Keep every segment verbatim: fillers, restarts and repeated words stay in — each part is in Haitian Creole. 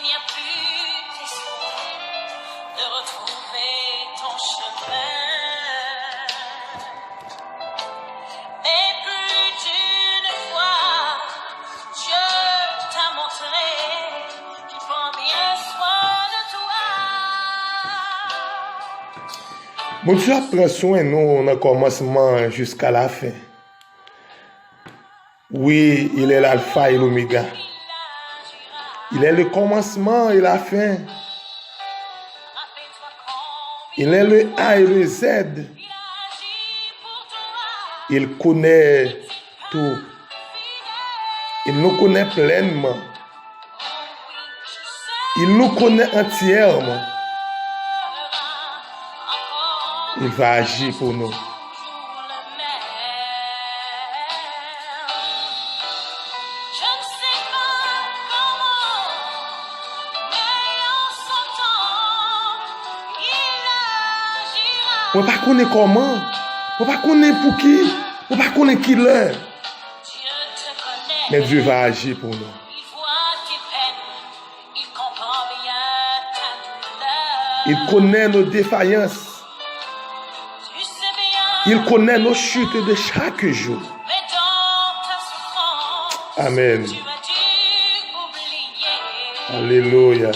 Il n'y a plus d'espoir de retrouver ton chemin. Mais plus d'une fois, Dieu t'a montré qu'il prend bien soin de toi. Bondye ap pran swen nou nan kòmansman jiska lafen. Oui, il est l'alpha et l'oméga. Il est le commencement et la fin. Il est le A et le Z. Il connaît tout. Il nous connaît pleinement. Il nous connaît entièrement. Il va agir pour nous. Mwen pa konnen kòman, mwen pa konnen pou ki, mwen pa konnen ki lè. Men Dye va aji pou nou. Il connaît nos défaillances. Il connaît nos chutes de chaque jour. Amen. Alelouya.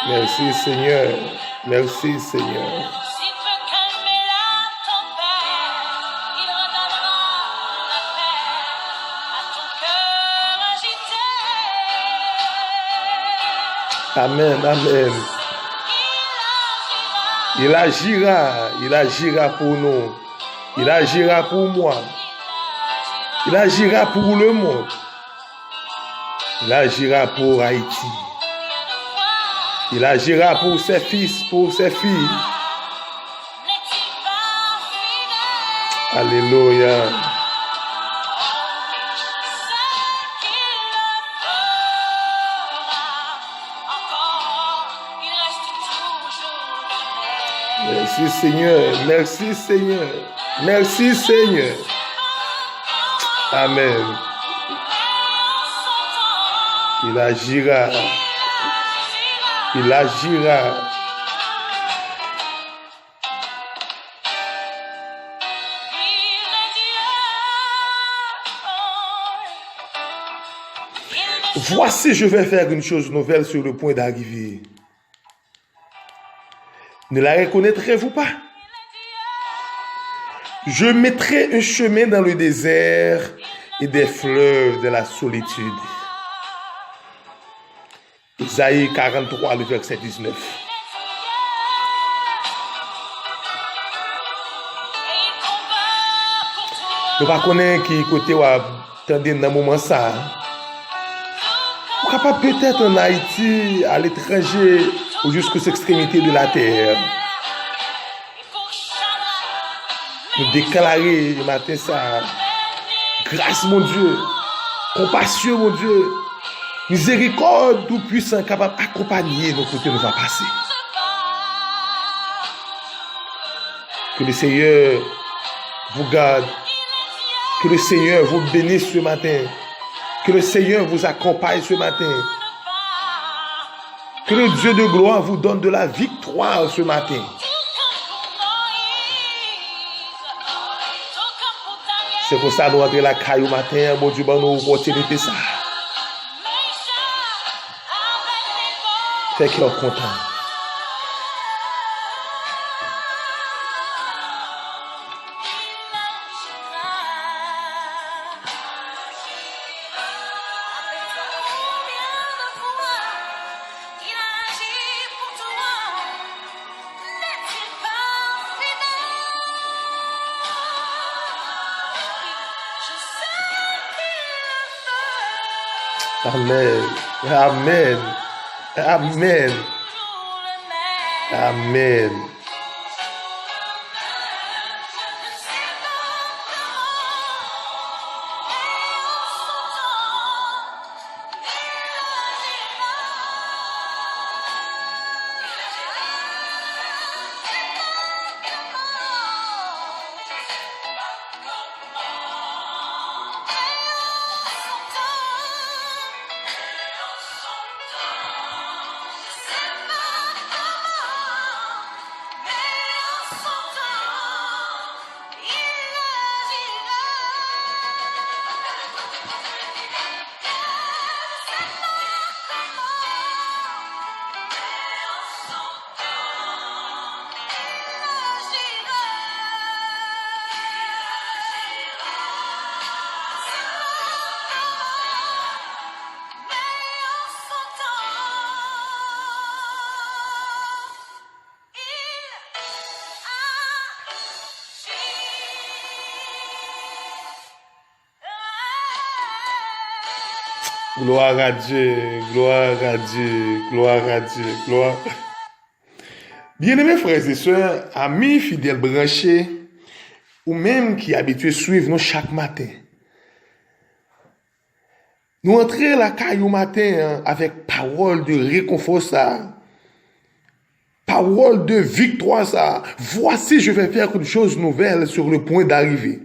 Merci Seigneur. Merci Seigneur. Amen, amen. Il agira, il agira pour nous. Il agira pour moi. Il agira pour le monde. Il agira pour Haïti. Il agira pour ses fils, pour ses filles. Alelouya. Merci Seigneur, merci Seigneur, merci Seigneur. Amen. Il agira. Il agira. Voici, je vais faire une chose nouvelle sur le point d'arrivée. Ne la reconnaîtrez-vous pas? Je mettrai un chemin dans le désert et des fleuves dans la solitude. Ezayi karant twa, le vèsè diznèf. Nou pa konnen ki kote w ap tande nan moman sa a. Ou kapab petèt ann Ayiti, aletranje, ou jusqu'aux extrémités de la terre. Nou deklare maten sa a, gras Bondye, konpasyon Bondye, mizerikòd Toupwisan kapab akonpaye nou kote nou va pase. Que le Seigneur vous garde. Que le Seigneur vous bénisse ce matin. Que le Seigneur vous accompagne ce matin. Que le Dieu de gloire vous donne de la victoire ce matin. Se konsa nou antre lakay ou maten an, Bondye ban nou opòtinite sa. Fè kè w kontan. Amen. Amen. Amen. Amen. Gloire à Dieu, gloire à Dieu, gloire à Dieu, gloire. Byeneme frè e sè, ami fidèl branche, ou menm ki abitye swiv nou chak maten. Nou antre lakay ou maten an avèk pawòl de rekonfò sa a. Pawòl de viktwa sa a. Voici, je vais faire une chose nouvelle sur le point d'arrivée.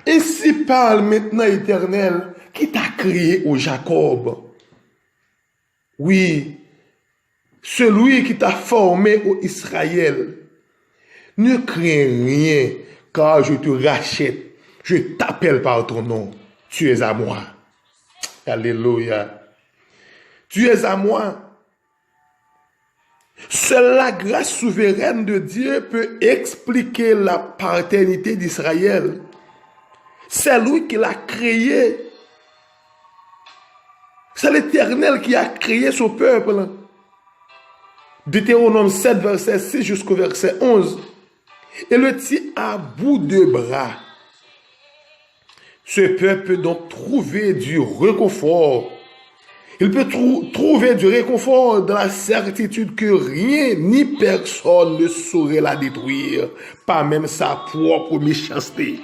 Ainsi parle maintenant l'Éternel qui t'a créé, ô Jacob. Oui, celui qui t'a formé, ô Israël. Ne crains rien, car je te rachète, je t'appelle par ton nom. Tu es à moi. Alléluia. Tu es à moi. Seule la grâce souveraine de Dieu peut expliquer la paternité d'Israël. C'est lui qui l'a créé. C'est l'Éternel qui a créé son peuple. Deutéronome sept, verset six jusqu'au verset onze. Et le tient à bout de bras. Ce peuple peut donc trouver du réconfort. Il peut trou- trouver du réconfort dans la certitude que rien ni personne ne saurait la détruire, pas même sa propre méchanceté.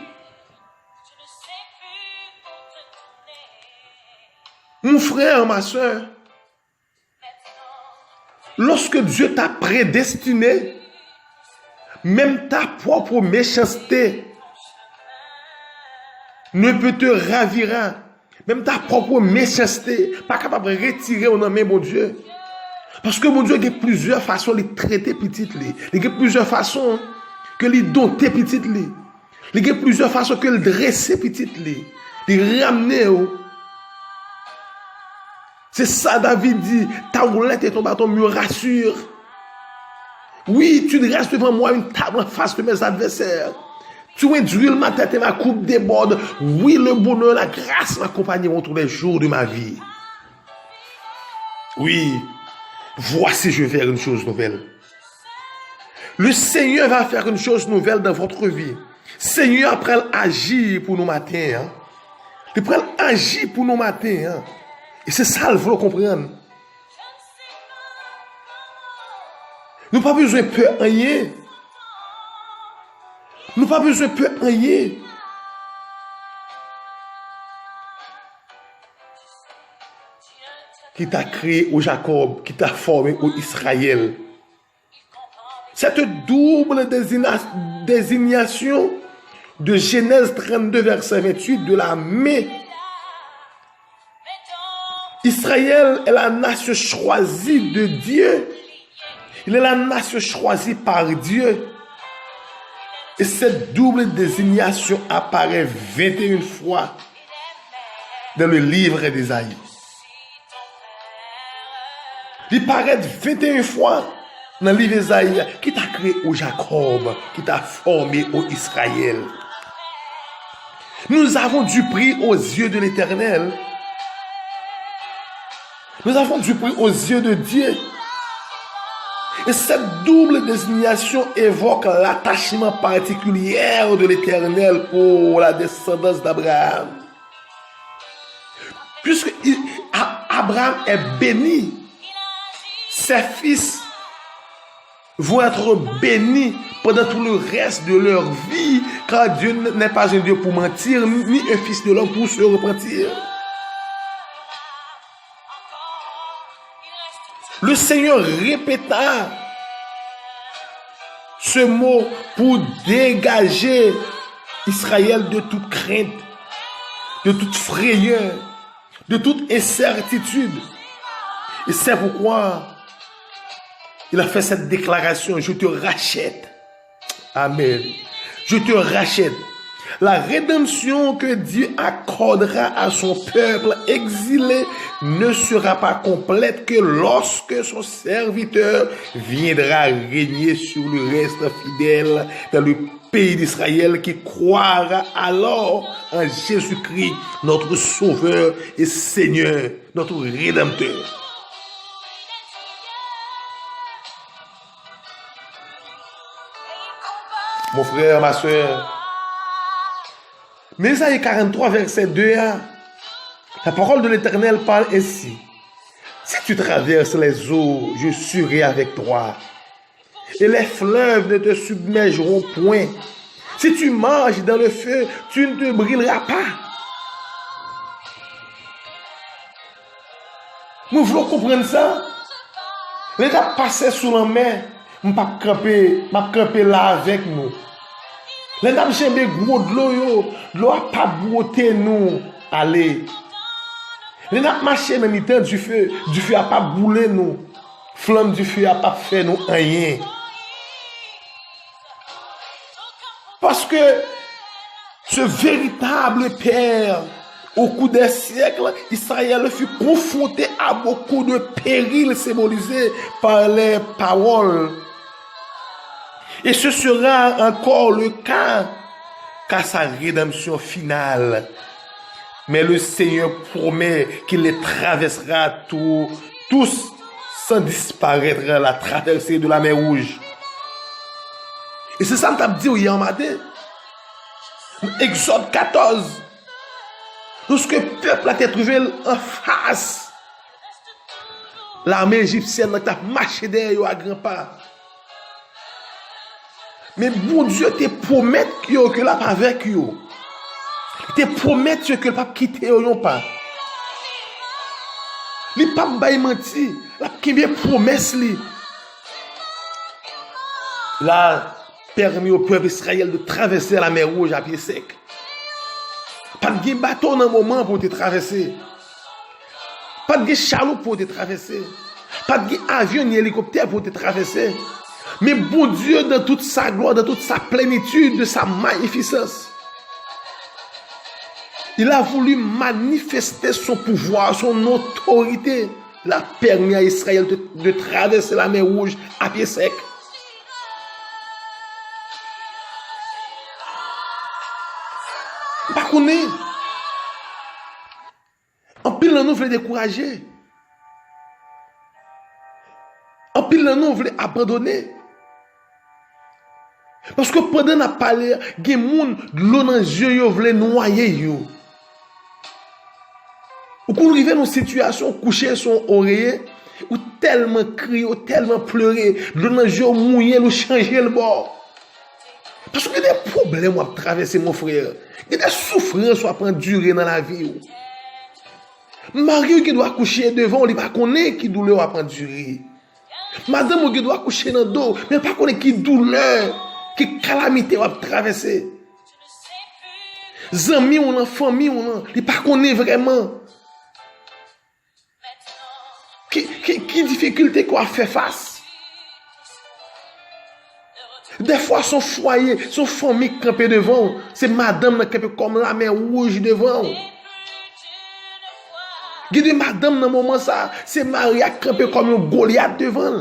Mon frère, ma sœur, lorsque Dieu t'a prédestiné, même ta propre méchanceté ne peut te ravira. Menm ta pwòp mechanste pa kapab retire w nan men Bondye. Paske Bondye gen plizyè fason li trete pitit li. Li gen plizyè fason ke li dote pitit li. Li gen plizyè fason ke l drese pitit li. Li ramne w. Se sa David di, ta roulette et ton bâton me rassurent. Oui, tu dresses devant moi une table en face de mes adversaires. Tu induis ma tête et ma coupe déborde. Oui, le bonheur, la grâce m'accompagneront tous les jours de ma vie. Oui, voici, je vais faire une chose nouvelle. Le Seigneur va faire une chose nouvelle dans votre vie. Senyè a pral aji pou nou maten an. Li pral aji pou nou maten an. E se sa l vle w konprann. Nou pa bezwen pè anyen. Nou pa bezwen pè anyen. Qui t'a créé, ô Jacob, qui t'a formé, ô Israël. Cette double désigna- désignation de Genèse trente-deux, verset vingt-huit, de la main Israël est la nation choisie de Dieu. Il est la nation choisie par Dieu. Et cette double désignation apparaît vingt et une fois dans le livre d'Ésaïe. Li parèt vingt et une fwa nan liv Ezayi a, qui t'a créé, ô Jacob, qui t'a formé, ô Israël. Nous avons du prix aux yeux de l'Éternel. Nous avons du prix aux yeux de Dieu. Et cette double désignation évoque l'attachement particulier de l'Éternel pour la descendance d'Abraham. Puisque il- A- Abraham est béni, ses fils vont être bénis pendant tout le reste de leur vie, car Dieu n- n'est pas un Dieu pour mentir, ni un fils de l'homme pour se repentir. Le Seigneur répéta ce mot pour dégager Israël de toute crainte, de toute frayeur, de toute incertitude. Et c'est pourquoi il a fait cette déclaration, je te rachète. Amen. Je te rachète. La rédemption que Dieu accordera à son peuple exilé ne sera pas complète que lorsque son serviteur viendra régner sur le reste fidèle dans le pays d'Israël, qui croira alors en Jésus-Christ, notre Sauveur et Seigneur, notre Rédempteur. Mon frè, ma sè, men Ezayi karant twa vèsè de a, La parole de l'Éternel parle ainsi. Si tu traverses les eaux, je serai avec toi. Et les fleuves ne te submergeront point. Si tu marches dans le feu, tu ne te brûleras pas. Mwen vle w konprann sa. Lè n ap pase sou lanmè, m p ap kanpe, m ap kanpe la avèk nou. Lè n ap janbe gwo dlo yo, dlo a p ap bwote nou ale. Lè n ap mache nan mitan dife, dife a p ap boule nou. Flanm dife a p ap fè nou anyen. Parce que ce véritable père, au cours des siècles, Israël fut confronté à beaucoup de périls symbolisés par les paroles. Et ce sera encore le cas qu'à sa rédemption finale. Mais le Seigneur promet qu'il les traversera tous, tous sans disparaître à la traversée de la mer Rouge. E se sa m t ap di w yè maten. Egzòd katòz. Lòske pèp la te twouve l anfas lame ejipsyèn nan k t ap mache dèyè yo a gran pa. Men Bondye te pwomèt yo ke l ap avèk yo. Li te pwomèt yo ke l p ap kite yo yon pa. Li p ap bay manti, l ap kenbe pwomès li. L a pèmi o pèp Izrayèl de travèse la mè wouj a pye sèk. Pa t gen bato nan moman pou yo te travèse. Pa t gen chaloup pou yo te travèse. Pa t gen avyon ni elikoptè pou yo te travèse. Men Bondye, dans toute sa gloire, dans toute sa plénitude de sa magnificence, il a voulu manifester son pouvoir, son autorité. Il a permis à Israël de, de traverser la mer Rouge à pied sec. M pa konnen. Anpil nan nou vle dekouraje. Anpil nan nou vle abandone. Paske pandan n ap pale a, gen moun, dlo nan zye yo vle nwaye yo. Ou konn rive nan yon sitiyasyon, ou kouche sou yon oreye, ou tèlman kriye, ou tèlman plere, dlo nan zye w mouye l, ou chanje l bò. Paske gen de pwoblèm w ap travèse, mon frè. Gen de soufrans w ap andire nan lavi w. Mari w gen dwa kouche devan w, li pa konnen ki doulè w ap andire. Madanm ou gen dwa kouche nan do w, men l pa konnen ki doulè, ki kalamite w ap travèse. Zanmi w lan, fanmi w lan, li pa konnen vrèman. Ki, ki, ki difikilte ke w ap fè fas? Dèfwa, se yon fwaye, se yon fanmi k kanpe devan w. Se madanm nan k kanpe kòm lamè wouj devan w. Gen de madanm nan moman sa a, se mari a k kanpe kòm yon Golyat devan l.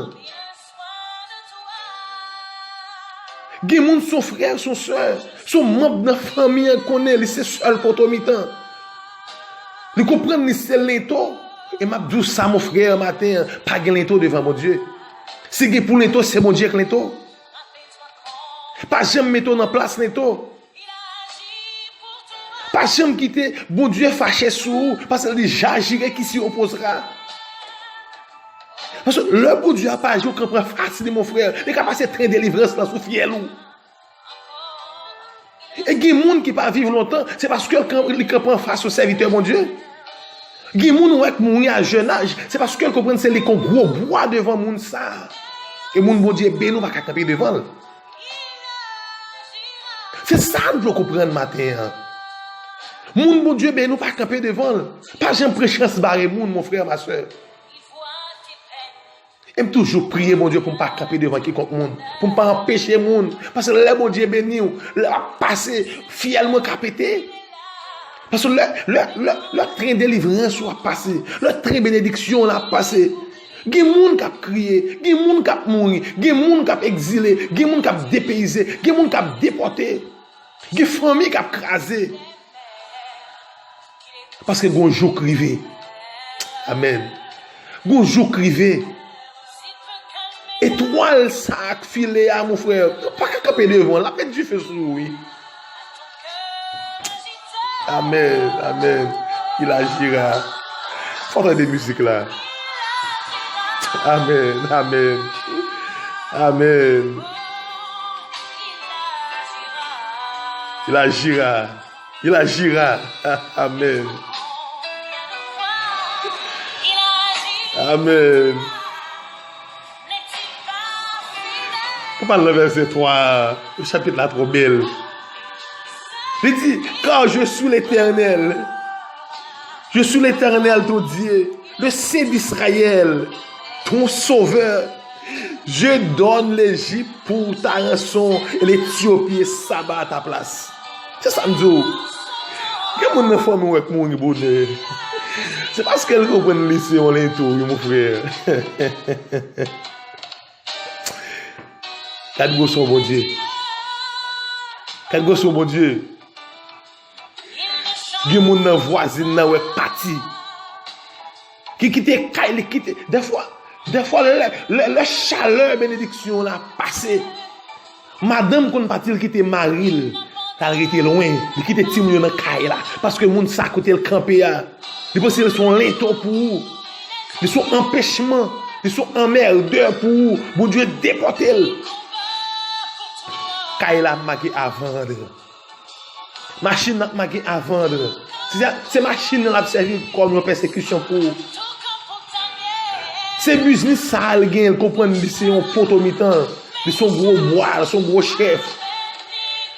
Gen moun, se yon frè, se yon sè, se yon manm nan fanmi an, konnen li se sèl poto mitan. Li konprann li se lento. E m ap di w sa, mon frè, maten an, pa gen lento devan Bondye. Si gen pou lento, se Bondye k lento. Pa janm mete w nan plas lento. Pa janm kite Bondye fache sou ou, paske li dija jire ki si opozra. Paske lè Bondye ap aji, ou kanpe anfas li, mon frè, li ka pase tren delivrans lan sou fyèl ou. E gen moun ki pa viv lontan, se paske l kan-, li kanpe anfas yon sèvitè Bondye. Gen moun ou wè k mouri a jèn aj, se paske l konprann se li k yon gwo bwa devan moun sa a. E moun Bondye beni w pa ka kanpe devan l. Se sa n dwe konprann maten an. Moun Bondye beni w pa kanpe devan l. Pa janm pran chans bare moun, mon frè, ma sè. E m toujou priye Bondye pou m pa kanpe devan kikonk moun, pou m pa anpeche moun. Paske lè Bondye beni w, lè w ap pase, fyèl mwen ka pete. Paske lè, lè, lè, lè tren delivrans ou ap pase, lè tren benediksyon w lan ap pase, gen moun k ap kriye, gen moun k ap mouri, gen moun k ap egzile, gen moun k ap depeyize, gen moun k ap depòte. Gen fanmi k ap kraze. Paske gon jou k rive. Amèn. Gon jou k rive. Etwal sa a k file a, mon frè, yo pa ka kanpe devan l. L ap met dife sou ou, wi. Amèn, amèn. Il agira. Fò tande mizik la. Amèn, amèn. Amèn. Il agira. Il agira. Amèn. Amèn. Pou pale nan vèsè twa a, chapit la twò bèl. Li di, car je suis l'Éternel. Je suis l'Éternel, ton Dieu, le Saint d'Israël, ton Sauveur. Je donne l'Égypte pour ta rançon et l'Éthiopie et Saba à ta place. Se sa m di w. Gen moun nan fanmi w k mouri bonè. Se paske l konprann li se yon lento, wi, mon frè. Gad gwosè Bondye. Gad gwosè Bondye. Gen moun nan vwazin nan wè pati. Ki kite kay li, kite. Dèfwa, dèfwa lè, lè, lè chalè benediksyon la pase. Madanm konn pati l kite mari l, l al rete lwen, li kite timoun yo nan kay la, paske moun sa kote l kanpe a, li panse l se yon lento pou ou, li se yon anpechman, li se yon anmèdè pou ou, Bondye depòte l. Kay la ap make a vendre. Machin nan ap make a vendre. Se, se machin nan l ap sèvi kòm yon pèsekisyon pou ou. Se biznis sa a l gen, l konprann li se yon poto mitan, li se yon gwo bwa, li se yon gwo chèf.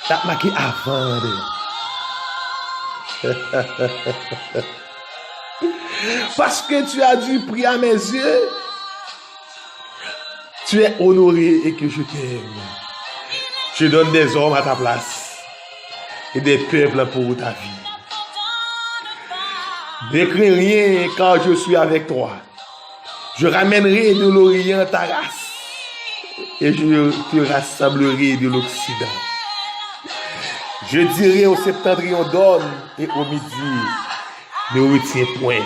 L ap make a vendre. Parce que tu as du prix à mes yeux, tu es honoré et que je t'aime. Je donne des hommes à ta place et des peuples pour ta vie. Ne crains rien, car je suis avec toi. Je ramènerai de l'Orient ta race et je te rassemblerai de l'Occident. Je dirai au septentrion, donne, et au midi, ne retiens point.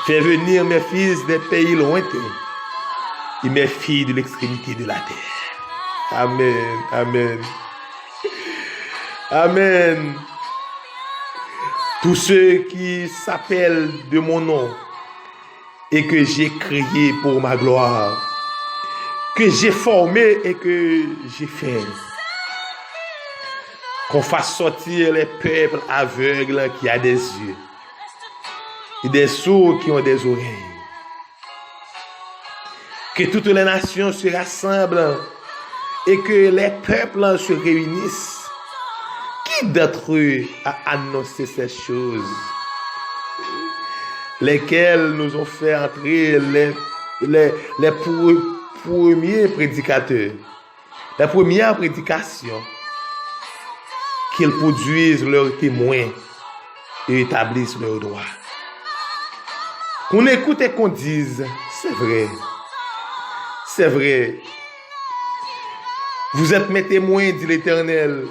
Fais venir mes fils des pays lointains et mes filles de l'extrémité de la terre. Amen, amen. Amen. Tous ceux qui s'appellent de mon nom et que j'ai créé pour ma gloire, que j'ai formé et que j'ai fait. Qu'on fasse sortir les peuples aveugles qui a des yeux et des sourds qui ont des oreilles. Que toutes les nations se rassemblent et que les peuples se réunissent. Qui d'entre eux a annoncé ces choses? Lesquels nous ont fait entrer les, les, les pre- premiers prédicateurs? La première prédication, qu'ils produisent leurs témoins et établissent leurs droits. Qu'on écoute et qu'on dise, c'est vrai, c'est vrai. Vous êtes mes témoins, dit l'Éternel,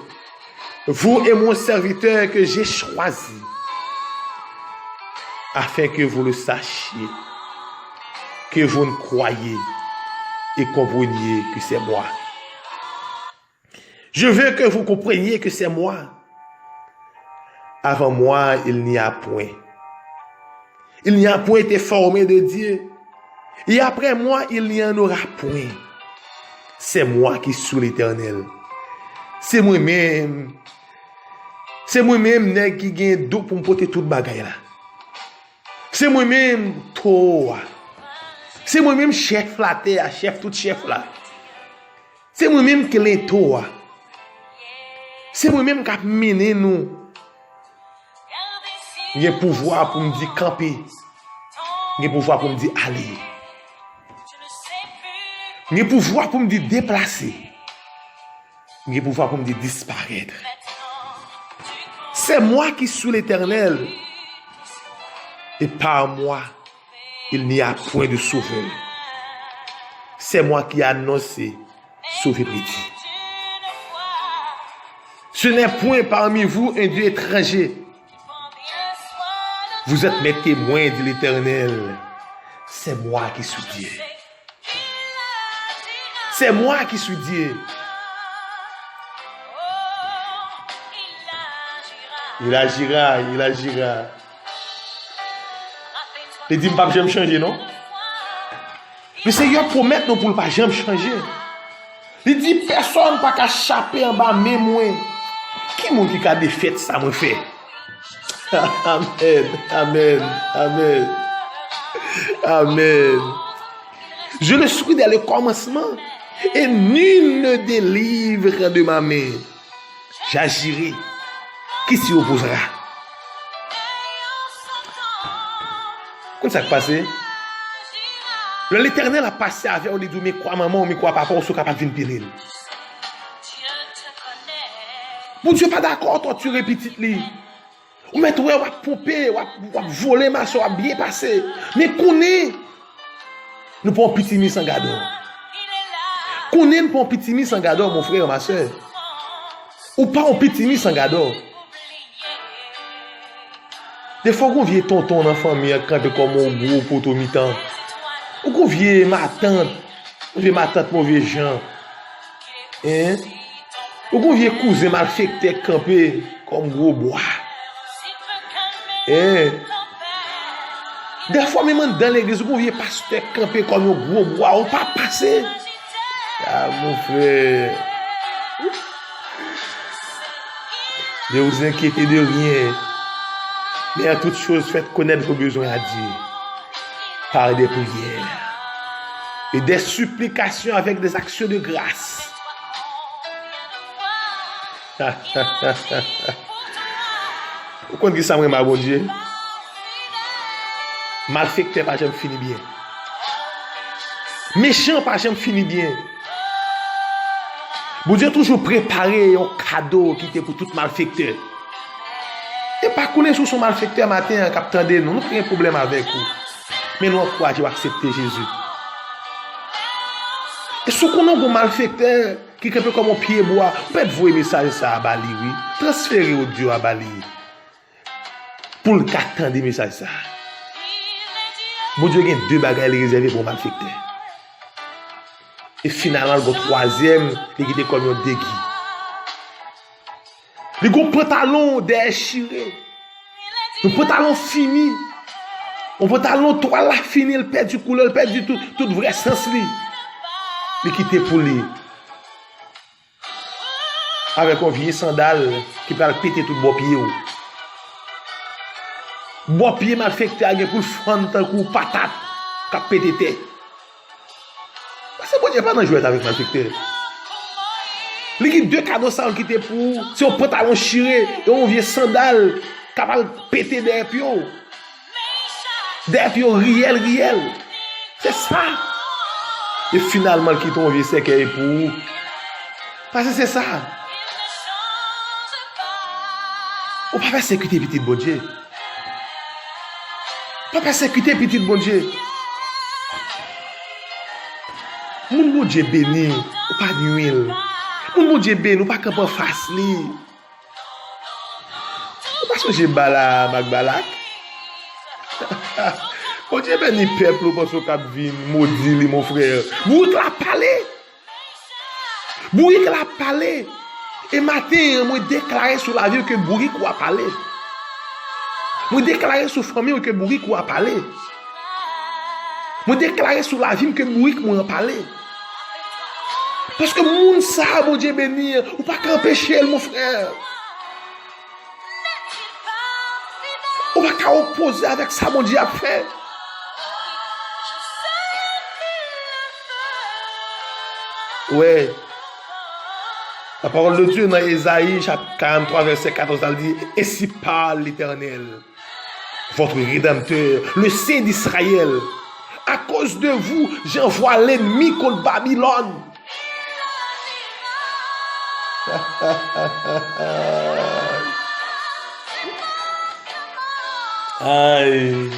vous et mon serviteur que j'ai choisi, afin que vous le sachiez, que vous ne croyez et compreniez que c'est moi. Je veux que vous compreniez que c'est moi. Avant moi, il n'y a point. Il n'y a point été formé de Dieu. Et après moi, il n'y en aura point. C'est moi qui suis l'Éternel. Se mwen menm. Se mwen menm nèg ki gen do pou m pote tout bagay la. Se mwen menm towo a. Se mwen menm chèf latè a, chèf tout chèf la. Se mwen menm ki lento a. Se mwen menm k ap mennen nou. M gen pouvwa pou m di kanpe. M gen pouvwa pou m di ale. M gen pouvwa pou m di deplase. M gen pouvwa pou m di disparèt. C'est moi qui suis l'Éternel, et par moi, il n'y a point de sauveur. C'est moi qui annonce, sauvé prédit. Ce n'est point parmi vous un Dieu étranger. Vous êtes mes témoins, dit l'Éternel. C'est moi qui suis Dieu. C'est moi qui suis Dieu. Il agira, il agira. Li di, "M p ap janm chanje, non." Le Senyè pwomèt nou pou l pa janm chanje. Li di, "Pèsonn pa ka chape anba men mwen." Ki moun ki ka defèt sa mwen fè? Amèn, amèn, amèn. Amèn. Je le suis dès le commencement, et nul ne délivre de ma main. J'agirai. Qui s'y opposera? Konn sa k pase? Lè Letènèl ap pase avè w, li di w, "Men kwa manman w, men kwa papa w, si w kapab vin pile l." Bondye pa dakò w tòtire pitit li. Ou mèt wè w ap ponpe, w ap, w ap vole mache, w ap byen pase. Men konnen, nou pa yon pitimi san gadò. Konnen nou pa yon pitimi san gadò, mon frè, ma sè. Ou pa yon pitimi san gadò. Defwa, ou gon vye tonton nan fanmi an k kanpe kòm yon gwo poto mitan. Ou gon vye matant, yon vye matant move jan. Hein? Ou gon vye kouzen malfektè k kanpe kòm gwo bwa. Hein? Defwa, menm anndan legliz, ou gon vye pastè k kanpe kòm yon gwo bwa, ou pa pase. Ah, mon frè. Ne vous inquiétez de rien, mais en toute chose, faites connaître vos besoins à Dieu par des prières et des supplications avec des actions de grâce. Ou konn ki sa m renmen a Bondye? Malfektè pa janm fini byen. Mechan pa janm fini byen. Bondye toujou prepare yon kado ki te pou tout malfektè. E pa konnen si w se yon malfektè maten an k ap tande nou, nou pa gen pwoblèm avèk ou. Men nou ankouraje w aksepte Jezi. E si w konnen w gon malfektè ki kanpe kòm yon pye bwa, ou mèt voye mesaj sa a ba li, wi. Transfere odyo a ba li. Pou l ka tande mesaj sa a. Bondye gen de bagay li rezève pou yon malfektè. E finalman, l gon twazyèm, li kite kòm yon degi. Li gon pantalon dèyè chire. Yon pantalon fini. Yon pantalon twal la fini, l pèdi koulè, l pèdi tout, tout vrè sans li. Li kite pou li. Avèk yon vye sandal ki pral pete tout bò pye w. Bò pye malfektè a gen pou l fann tankou patat k ap pete tè. Paske Bondye pa nan jwèt avèk malfektè. Li gen de kado sa yo l kite pou ou, se yon pantalon chire e yon vye sandal k ap al pete dèyè pye w. Dèyè pye w riyèl, riyèl. Se sa. E finalman, l kite yon vye sèkèy pou ou. Paske se sa. Ou pa pèsekite pitit Bondye. Pa pèsekite pitit Bondye. Moun Bondye beni, ou pa nwi l. Moun Bondye beni, ou pa kanpe anfas li. Ou pa sonje Balaam ak Balak? Bondye beni pèp li, ou panse w k ap vin modi li, mon frè. Bourik la pale. Bourik la pale. E maten an, mwen deklare sou lavi w ke bourik ou a pale. Mwen deklare sou fanmi w ke bourik ou a pale. Mwen deklare sou lavi m ke bourik mwen an pale. Paske moun sa a Bondye beni an, ou pa ka anpeche l, mon frè. Ou pa ka opoze avèk sa Bondye ap fè. Wè. La parole de Dieu nan Ezayi chapit karant twa vèsè katòz la, li di, "Ainsi parle l'Éternel, votre Rédempteur, le Saint d'Israël. À cause de vous, j'envoie l'ennemi contre Babylone." Ay.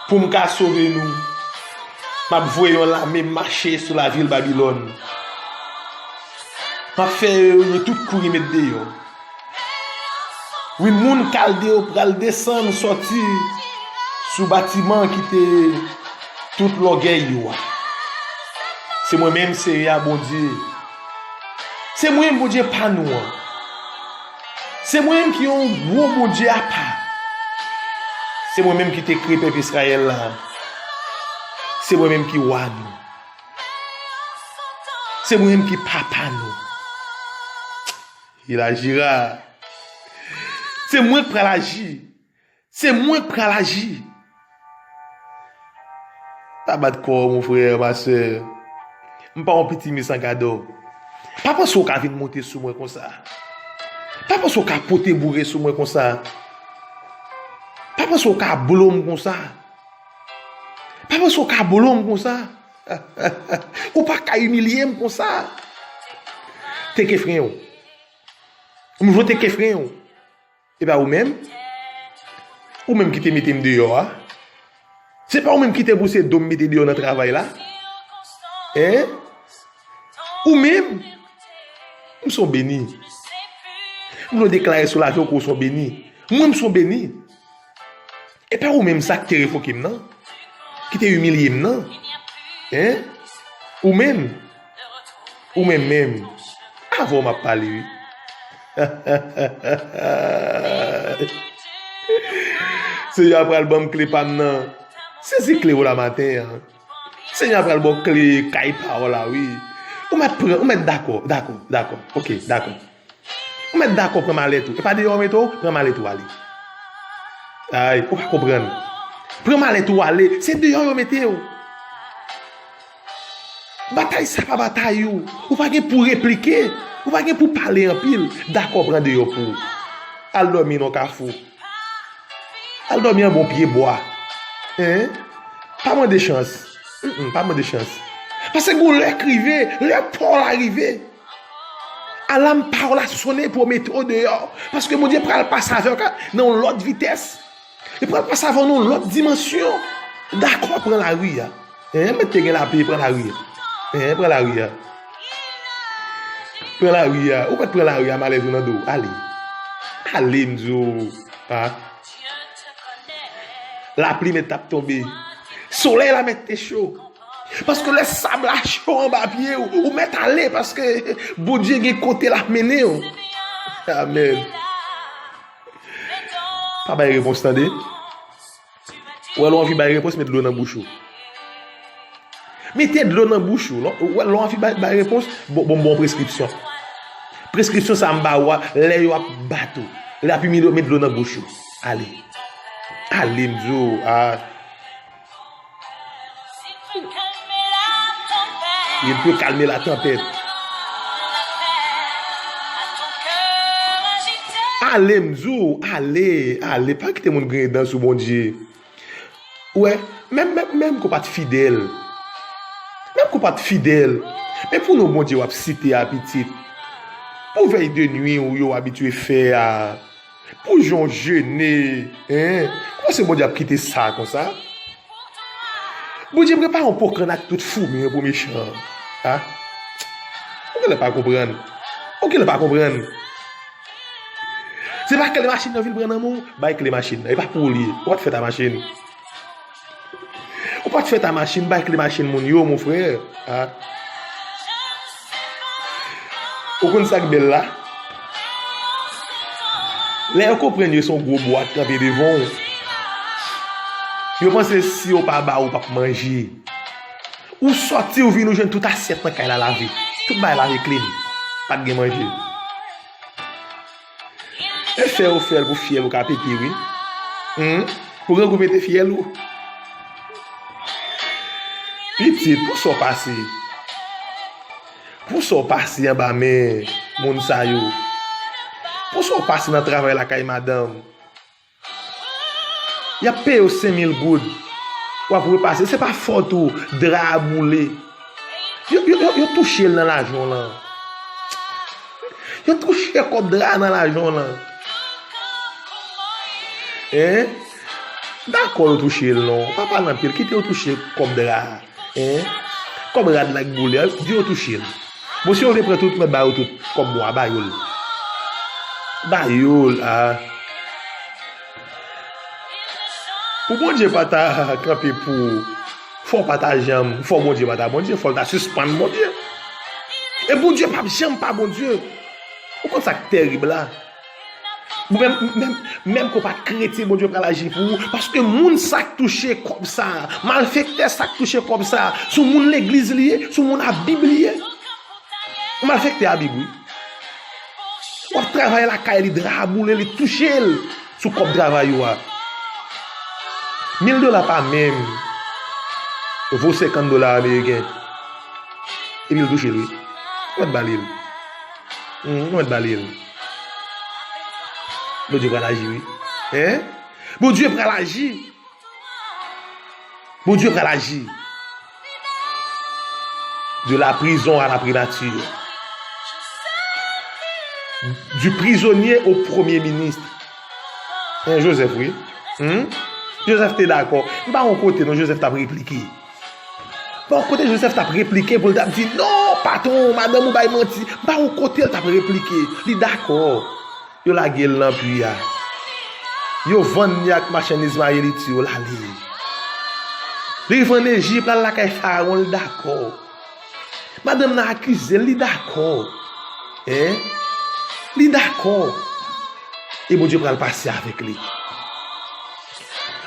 Pou m ka sove nou, m ap voye yon lame mache sou lavil Babilòn. M ap fè yo tout kouri met deyò. Wi, moun Kalde yo pral desann sòti sou batiman ki te tout lògèy yo a. Se mwen menm, Seyè a Bondye. Se mwen, Bondye pa nou an. Se mwen menm ki yon gwo Bondye apa. Se mwen menm ki te kreye pèp Izrayèl la. Se mwen menm ki wa nou. Se mwen menm ki papa nou. Il agira. Se mwen k pral aji. Se mwen k pral aji. Pa bat kò w, mon frè, ma sè. M pa yon pitit misangadò. Pa panse w ka vin monte sou mwen konsa. Pa panse w ka pote boure sou mwen konsa. Pa panse w ka blo m konsa. Pa panse w ka blo m konsa. Ou pa ka imilye m konsa. Teke fren w. M jwe teke fren w. E pa ou menm? Ou menm ki te mete m deyò a? Se pa ou menm ki te pouse do m mete deyò nan travay la? Hein? Ou menm? M son beni. M vle deklare sou lavi w ke w son beni. Mwen, m son beni. E pa ou menm sa ki te revoke m nan? Ki te imilye m nan? Hein? Ou menm? Ou menm menm? Avè w m ap pale, wi. Senyè a pral ban m kle pa m nan. Sezi kle w la maten an. Senyè a pral ba w kle kay pa w la, wi. Ou mèt pran, ou mèt dakò, dakò, dakò. Ok, dakò. Ou mèt dakò pran malèt ou. E pa deyò yo mete w, pran malèt ou ale. Ay, ou pa konprann. Pran malèt ou ale, se deyò yo mete w. Batay sa pa batay ou. Ou pa gen pou replike. Ou pa gen pou pale anpil. Dakò pran deyò pou ou. Al dòmi nan kafou. Al dòmi anba yon pye bwa. Hein? Pa mande chans. Mm, mm, pa mande chans. Paske gon lè k rive, lè pa w la rive. Alam pa w la sonnen pou yo mete w deyò. Paske Bondye pral pase avè w ka-, nan yon lòt vitès. Li pral pase avè w nan yon lòt dimansyon. Dakò, pran lari a. Hein, mèt te gen lapè, pran lari a. Hein, pran lari a. Pran lari a. Ou mèt pran lari a, malèz ou nan do w. Ale. Ale, m di w. Ha? Lapli mèt t ap tonbe. Solèy la mèt te cho. Paske lè sab la cho anba pye w, ou mèt ale, paske Bondye gen kote l ap mennen w. Amèn. Pa bay repons, tande. Ou wè, lè w anvi bay repons, met dlo nan bouch ou. Mete dlo nan bouch ou. Lè w, ou wè, lè w anvi bay, bay repons, bon, bon, bon preskripsyon. Preskripsyon sa m ba ou a, lè yo ap bat ou, lè y ap imilye w, met dlo nan bouch ou. Ale. Ale, m di w, a. Il peut calmer la tempête. Ale, m di w, ale, ale. Pa kite moun griyen dan sou Bondye. Ou wè, menm, menm, menm ke w pa t fidèl. Menm ke w pa t fidèl. Men pou non Bondye w ap site a, pitit. Pou vèy de nwi ou yo abitye fè a. Pou jan w jene, hein? Ou panse Bondye ap kite sa konsa? Bondye prepare yon po kann ak tout foumi yo pou mechan an. Ha? Ou genlè pa konprann. Ou genlè pa konprann. Se pa kle machin nan vin pran nan men w, bay kle machin nan. E pa pou ou li ye. Ou pa t fèt a machin. Ou pa t fèt a machin, bay kle machin moun yo, mon frè. Ha? Ou konn sa k bèl la? Lè yo konprann yo se yon gwo bwa k kanpe devan w, yo panse si yo pa ba ou, ou p ap manje. Ou sòti, ou vin, ou jwenn tout asyèt nan kay la lave. Tout bagay lave clean. Pa t gen manje. E fè yo fè l pou fyèl ou ka pete, wi. Hum, pou grangou pete fyèl ou. Pitit, pou sa w pase. Pou sa w pase anba men moun sa yo. Pou sa w pase nan travay lakay madanm. Y ap peye w senk mil goud. W ap repase. Se pa fòt ou, dra a boule. Yo, yo, yo, yo touche l nan lajan w lan. Yo touche kòb dra a nan lajan w lan. Hein? Dakò, yo touche l non. Pa pale anpil. Kite yo touche kòb dra a. Hein? Kòb rad la k boule a, di yo touche l. Bon, si yo vle pran tout, mèt ba yo tout kòb bwa, ba yo l. Ba yo l, a. Pou Bondye pa ta kanpe pou ou, fò w pa ta janm, fò Bondye pa ta Bondye, fò l ta sispann Bondye. E Bondye p ap janm pa Bondye. Ou konn sa k tèrib la? Ou menm, menm, menm ke w pa t kretyen, Bondye pral aji pou ou. Paske moun sa k touche kòb sa a, malfektè sa k touche kòb sa a, se yon moun legliz li ye, se yon moun a Bib li ye. Yon malfektè a Bib, wi. W ap travay lakay li, dra a boule, li touche l sou kòb travay ou a. Mil dola pa menm vo senkant dola ameriken. Epi l touche l, wi. Ou mèt ba li l. Hmm, ou mèt ba li l. Bondye pral aji, wi. Hein? Bondye pral aji. Bondye pral aji. De la prison à la primature. Du prisonnier au premier ministre. Hein, Joseph, wi. Hmm? Joseph te dakò. M pa wè yon kote non Joseph t ap replike. M pa wè yon kote Joseph t ap replike pou l t ap di, "Non, patwon, madanm ou bay manti." M pa wè yon kote l t ap replike. Li dakò. Yo lage l nan pwi a. Yo vann li ak machandiz maye li ti yo, l ale. Li rive ann Ejip, l al lakay Farawon, li dakò. Madanm nan akize l, li dakò. Hein? Li dakò. E Bondye pral pase avèk li.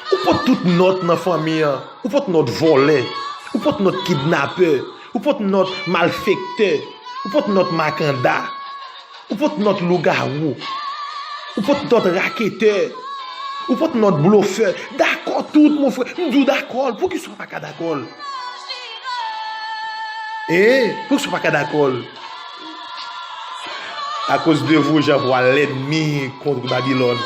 Ou pot tout nòt nan fanmi an. Ou pot nòt vòlè. Ou pot nòt kidnapè. Ou pot nòt malfektè. Ou pot nòt makanda. Ou pot nòt lougawou. Ou pot nòt raketè. Ou pot nòt blofè. Dakò tout, mon frè. M di w dakò l. Poukisa w pa ka dakò l? E, poukisa w pa ka dakò l? Akoz de vous, j'envoie l'ennemi contre Babylone.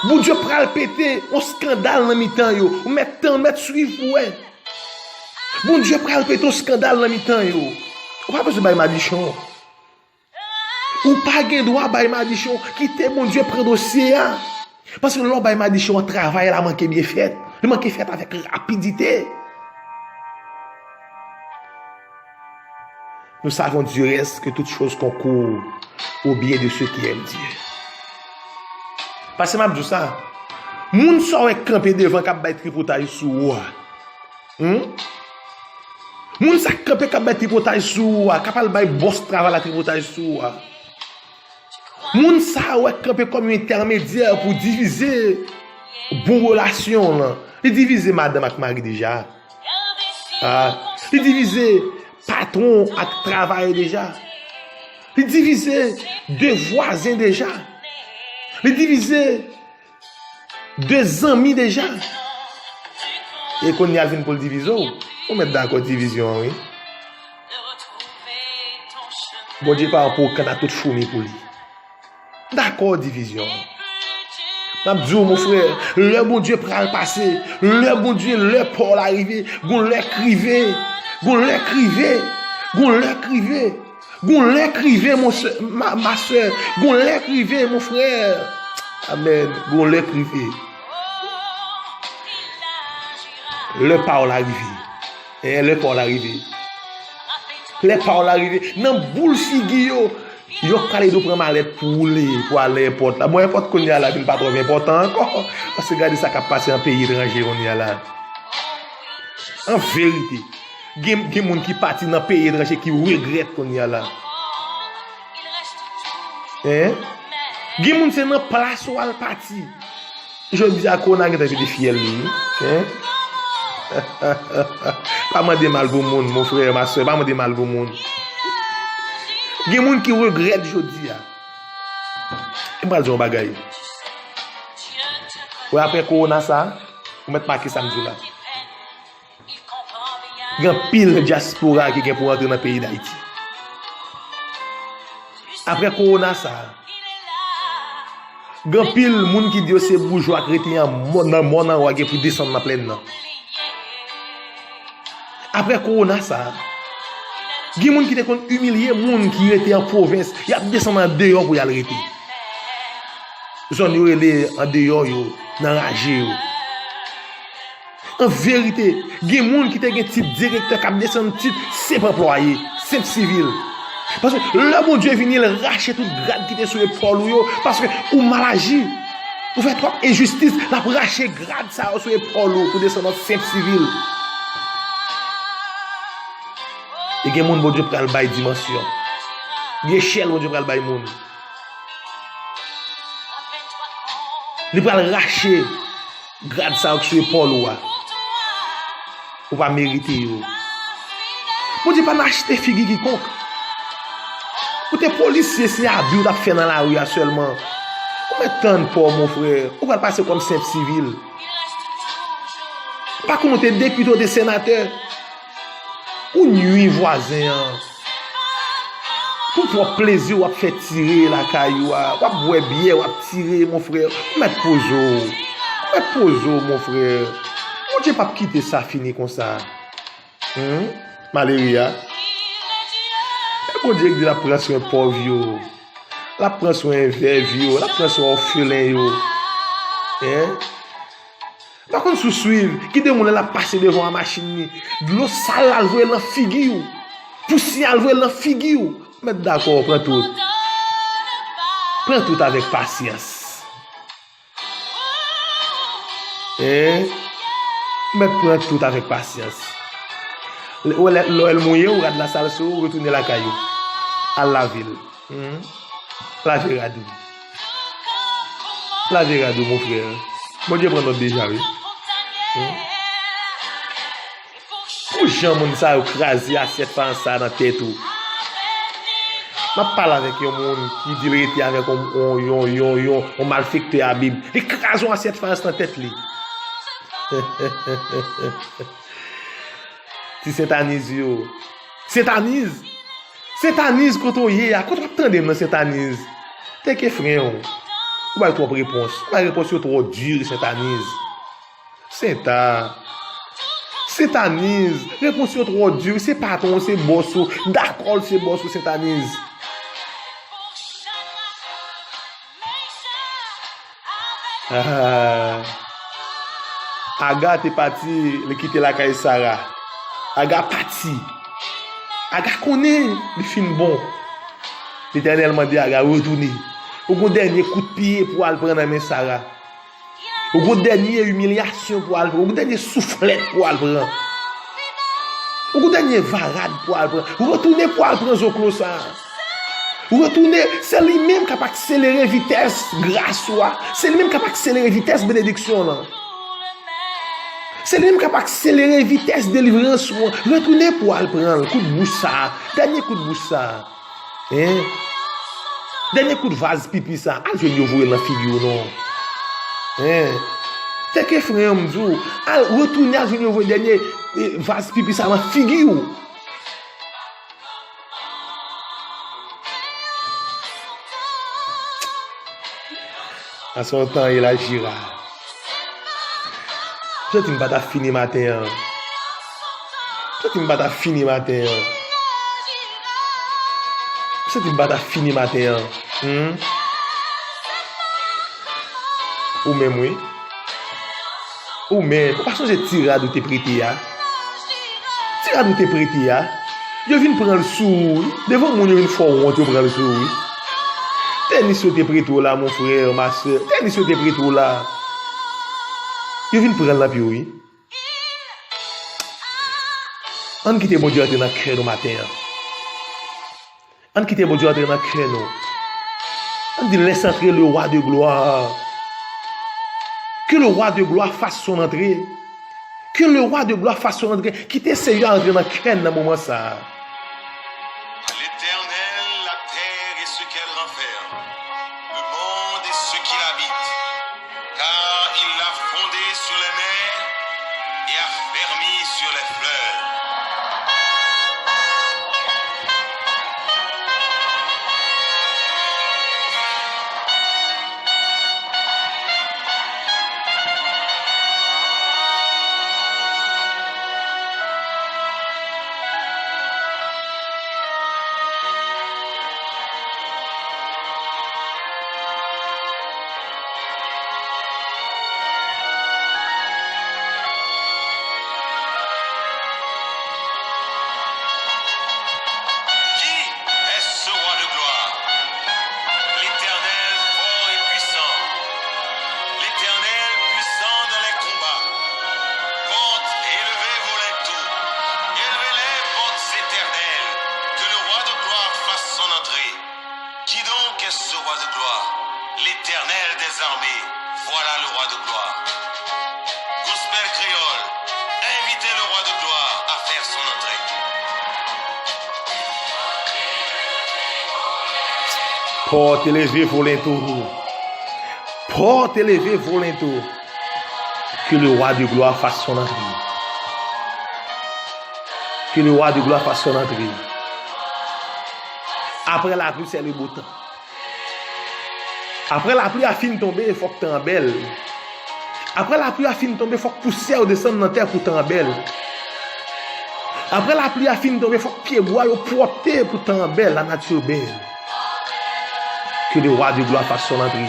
Bondye pral pete yon eskandal nan mitan yo. Ou mèt tann, ou mèt swiv pou wè. Bondye pral pete yon eskandal nan mitan yo. Ou pa bezwen bay madichon. Ou pa gen dwa bay madichon. Kite Bondye pran dosye a. Paske lè w bay madichon an, travay la manke byen fèt. Li manke fèt avèk rapidite. Nous savons du reste que toutes choses concourent au bien de ceux qui aiment Dieu. Paske m ap di w sa, moun sa w wè k kanpe devan k ap bay tripotaj sou ou a. Hmm? Moun sa k kanpe k ap bay tripotaj sou ou a, k ap al bay bòs travay la tripotaj sou ou a. Moun sa a wè k kanpe kòm yon entèmedyè pou divize bon relasyon w lan. Li divize madanm ak mari deja. Ah, li divize patwon ak travayè deja. Li divize de vwazen deja. Li divize de zanmi deja. E kounye a l vin pou l divize w. Ou mèt dakò divizyon an, wi. Bondye pa pran pou w kanna tout foumi pou li. Dakò divizyon an. M ap di w, mon frè, lè Bondye pral pase, lè Bondye, lè pa w la rive, gon lè k rive, gon lè k rive, gon lè k rive. Gon lè k rive, mon sè, ma, ma sè. Gon lè k rive, mon frè. Amèn. Gon lè k rive. Lè pa w la rive. E, lè pa w la rive. Lè pa w la rive. Nan boul figi yo, yo pral ede w pran malèt pou woule, pou al nan èpòt la. Bon, èpòt kounye a la vin pa twò enpòtan ankò. Paske gade sa k ap pase nan peyi etranje kounye a la. An verite. Gen, gen moun ki pati nan peyi etranje ki regrèt kounye a la. Hein? Gen moun se nan plas ou al pati. Jodi a kowona gentan vide fyèl li, wi. Hein? Pa mande mal pou moun, mon frè, ma sè, pa mande mal pou moun. Gen moun ki regrèt jodi a. E m pral di w yon bagay. Wè, apre kowona sa, ou mèt make sa m di w la. Gen anpil dyaspora ki gen pou rantre nan peyi Dayiti. Apre kowona sa a, gen anpil moun ki di yo se boujwa k rete an mò-, nan mòn anwo a gen pou desann nan plèn nan. Apre kowona sa a, gen moun ki te konn imilye moun ki rete an pwovens, y ap desann andeyò pou y al rete. Zòn yo rele andeyò yo, nan raje yo. An verite, gen moun ki te gen tit direktè k ap desann tit senp anplwaye, senp sivil. Paske lè Bondye vini, l rache tout grad ki te sou epòl ou yo, paske ou mal aji. Ou fè twòp enjistis, l ap rache grad sa yo sou epòl ou pou desann an senp sivil. E gen moun Bondye pral bay dimansyon. Gen echèl Bondye pral bay moun. Li pral rache grad sa yo k sou epòl ou a. Ou pa merite yo. Bondye pa nan achte figi kikonk. Ou te polisye, se abi w t ap fè nan lari a sèlman. Ou mèt tann pa w, mon frè. Ou pral pase kòm senp sivil. Pa konn ou te depite, ou te senatè. Ou nwi vwazen an. Pou pwòp plezi w ap fè tire lakay ou a. W ap bwè byè, w ap tire, mon frè. Ou mèt poze w. Ou mèt poze w, mon frè. Bondye p ap kite sa fini konsa. Humm, malere a. E Bondye k di l ap pran swen pòv yo. L ap pran swen vèv yo. L ap pran swen òfelen yo. Hein? Pa konn si w swiv, ki de moun lè l ap pase devan yon machin li, dlo sal la l voye nan figi w, pousyè a l voye nan figi w. Mèt dakò, pran tout. Pran tout avèk pasyans. Hein? Mèt pran tout avèk pasyans. Lè, lè, lè w mouye w, rad la sal sou ou, retounen lakay ou. Al lave l. Hmm. Lave rad ou. Lave rad ou, mon frè. Bondye pran nòt deja, wi. Hmm. Pou jan moun sa yo kraze asyèt fayans sa nan tèt ou. M ap pale avèk yon moun ki di l rete avèk yon, yon, yon, yon, yon, yon malfektè a Bib. Li kraze yon asyèt fayans nan tèt li. Ti Sentaniz yo. Sentaniz! Sentaniz, kote w ye a? Kote w ap tande m nan, Sentaniz? Teke fren w. Ou bay twòp repons. Ou bay repons yo twò di, Sentaniz. Senta. Sentaniz, repons yo twò di. Se patwon w, se bòs ou. Dakò l se bòs ou, Sentaniz. Ah. Aga te pati, li kite lakay Sara. Aga pati. Aga konnen li fin bon. Letènèl mande Aga retounen. Ou gon dènye kout pye pou al pran nan men Sara. Ou gon dènye imilyasyon pou al pran. Ou gon dènye souflèt pou al pran. Ou gon dènye varad pou al pran. Retounen pou al pran zoklo sa a. Retounen, se li menm k ap akselere vitès gras ou a. Se li menm k ap akselere vitès benediksyon w lan. Se li menm k ap akselere vitès delivrans ou an. Retounen pou al pran l. Kout bouch sa a. Dènye kout bouch sa a. Hein? Dènye kout vaz pipi sa a. Al jwenn yo voye l nan figi w non. Hein? Teke fren an, m di w. Al retounen al jwenn yo voye dènye, eh, vaz pipi sa a nan figi w. An se yon tan elaji la. M santi m pa ta fini maten an. M santi m pa ta fini maten an. M santi m pa ta fini maten an. Hmm? Ou menm, wi. Ou menm, ou pa sonje ti rad ou te prete a? Ti rad ou te prete a? Yo vin pran l sou ou, wi. Devan moun, yo vin fè w wont, yo pran l sou ou, wi. Tènis yo te prete w la, mon frè, ma sè. Tènis yo te prete w la. Yo vin pran l nan pye w, wi. Ann kite Bondye antre nan kè nou maten an. Ann kite Bondye antre nan kè nou. Ann di, laisse entrer le roi de gloire. Que le roi de gloire fasse son entrée. Que le roi de gloire fasse son entrée. Kite Seyè a antre nan kè n nan moman sa a. L'Éternel, la terre et ce qu'elle renferme, le monde et ce qu'il habite. Car il l'a fondée sur les mers et affermie sur les fleuves. de gloire. Gospel Kreyòl, invitez le roi de gloire à faire son entrée. Porte élevée Volento. Porte élevée Volento. Que le roi de gloire fasse son entrée. Que le roi de gloire fasse son entrée. Après la pluie, c'est le beau temps. Apre lapli a fin tonbe, fòk tan an bèl. Apre lapli a fin tonbe, fòk pousyè yo desann nan tè pou tan an bèl. Apre lapli a fin tonbe, fòk pyebwa yo pwòpte pou tan an bèl, lanati bèl. Que le roi de gloire fasse son entrée.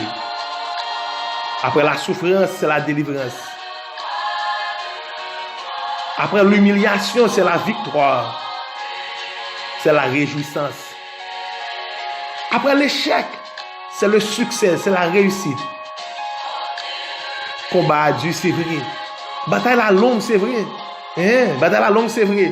Après la souffrance, c'est la délivrance. Après l'humiliation, c'est la victoire. C'est la réjouissance. Après l'échec, c'est le succès, c'est la réussite. Konba a di, se vre. Batay la long, se vre. Hein, batay la long, se vre.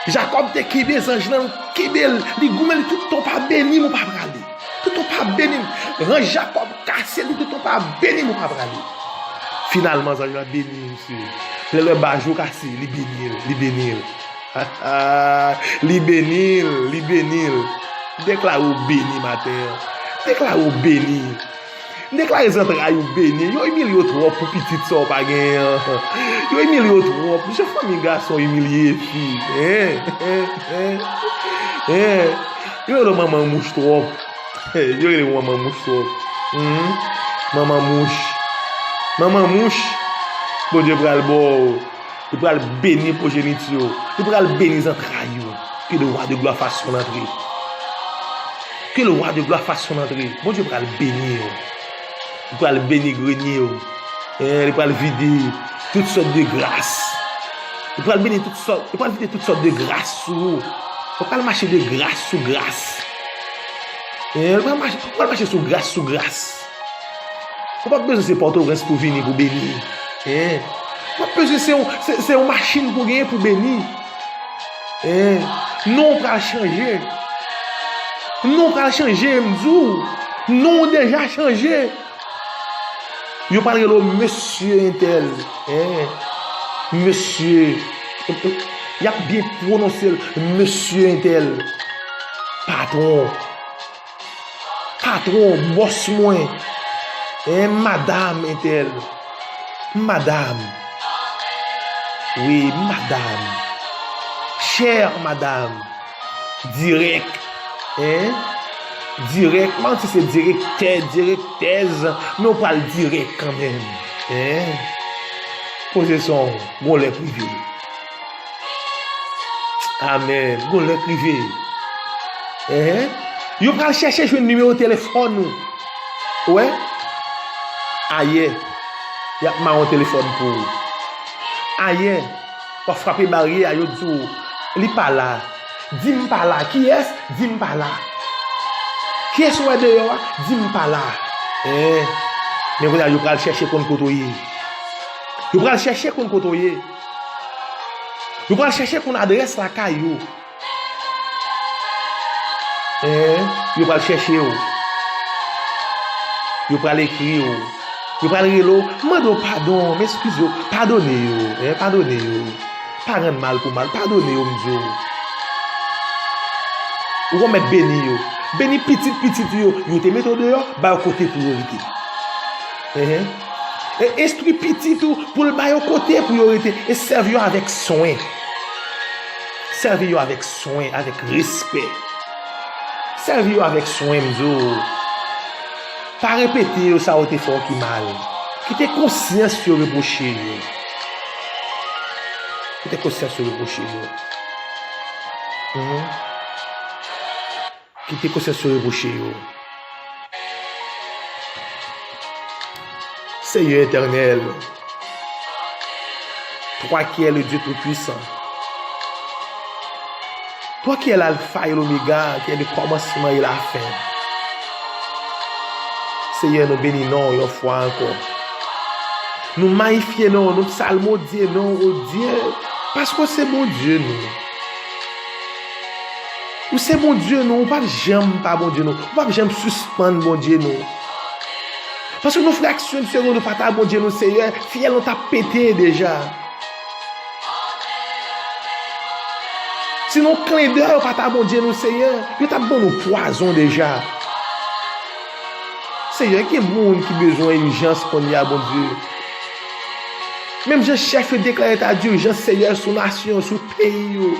Jakòb te kenbe zanj lan, kenbe l, li goumen, li toutan w pa beni m, ou pa prale. Toutan w pa beni m. Rans Jakòb kase, li toutan w pa beni m, ou pa prale. Finalman, zanj lan beni misye. Lè l wè bajou kase, li beni l, li beni l. Li beni l, li beni l. Deklare w beni maten an. Deklare w beni. Deklare zantray ou beni. Yo imilye w twòp pou pitit sa w pa genyen an. Yo imilye w twòp. Jan fanmi gason imilye fi. Hein? Hein? Hein? Hein? Yo rele w manman mouch twòp. Yo rele w manman mouch twòp. Hmm? Manman mouch. Manman mouch. Bondye pral ba w. Li pral beni pwojenit yo. Li pral beni zantray yo. Que le roi de gloire fasse son entrée. Que le roi de gloire fasse son entrée. Bondye pral beni yo. Li pral beni grenye yo. Eh, li pral vide tout sòt de gras. Li pral beni tout sòt, li pral vide tout sòt de gras sou ou. Ou pral mache de gras sou gras. Eh, ou pral mache, ou pral mache sou gras sou gras. Ou p ap bezwen se Pòtoprens pou vini pou beni. Hein? Ou p ap bezwen se yon, se, se yon machin pou genyen pou beni. Hein? Non w pral chanje. Non w pral chanje, m di w. Non w deja chanje. Yo pral rele w mesye entèl. Hein? Mesye. Y ap byen pwononse l. Mesye entèl. Patwon. Patwon, bòs mwen. Hein, madam entèl. Madam. Wi, madam. Chè madam. Dirèk. Hein? Dirèk. M pa konn si se direktè, direktèz, men w pral dirèk kanmenm. Hein? Poze son w, gon lè k rive. Amèn. Gon lè k rive. Enhen. Yo pral chèche jwenn nimewo telefòn ou. Ou wè? Ayè, y ap mare yon telefòn pou ou. Ayè, w ap frape baryè a, yo di w, li pa la. Di m pa la. Kiyès? Di m pa la. Kiyès ou wè deyò a? Di m pa la. Enhen. Men kounye a, yo pral chèche konn kote w ye. Yo pral chèche konn kote w ye. Yo pral chèche konn adrès lakay ou. Enhen, yo pral chèche w. Yo pral ekri w. Yo pral rele w, mande w padon, m eskize w. Padone yo, enhen, padone yo. Pa rann mal pou mal, padone yo, m di w. Ou konn mèt beni yo. Beni pitit pitit yo. Yo te mete w deyò, ba yo kote pou yo rete. Enhen. E enstwi pitit ou pou l ba yo kote pou yo rete. E sèvi yo avèk swen. Sèvi yo avèk swen, avèk respè. Sèvi yo avèk swen, m di w. Pa repete yo sa yo te fè w ki mal. Kite konsyans yo repwoche yo. Kite konsyans yo repwoche yo. Mhm. Kite konsyans yo repwoche yo. Seyè Etènèl, toi qui es le Dieu Tout-Puissant, toi qui es l'Alpha et l'Oméga, qui est le commencement et la fin. Seyè, nou beni non w yon fwa ankò. Nou mayifye non w, nou psalmodye non w, o Dye, paske w se Bondye nou. Ou se Bondye nou, ou p ap janm pa Bondye nou, ou p ap janm sispann Bondye nou. Paske nou fraksyon de segonn, nou pa ta Bondye nou, Seyè, fyèl nou t ap pete deja. Si nou klen dè, yo pa ta Bondye nou, Seyè, yo t ap ban nou pwazon deja. Seyè, gen moun ki bezwen ijans kounye a, Bondye. Menm jan chèf yo deklare eta dijans, Seyè, sou nasyon, sou peyi yo.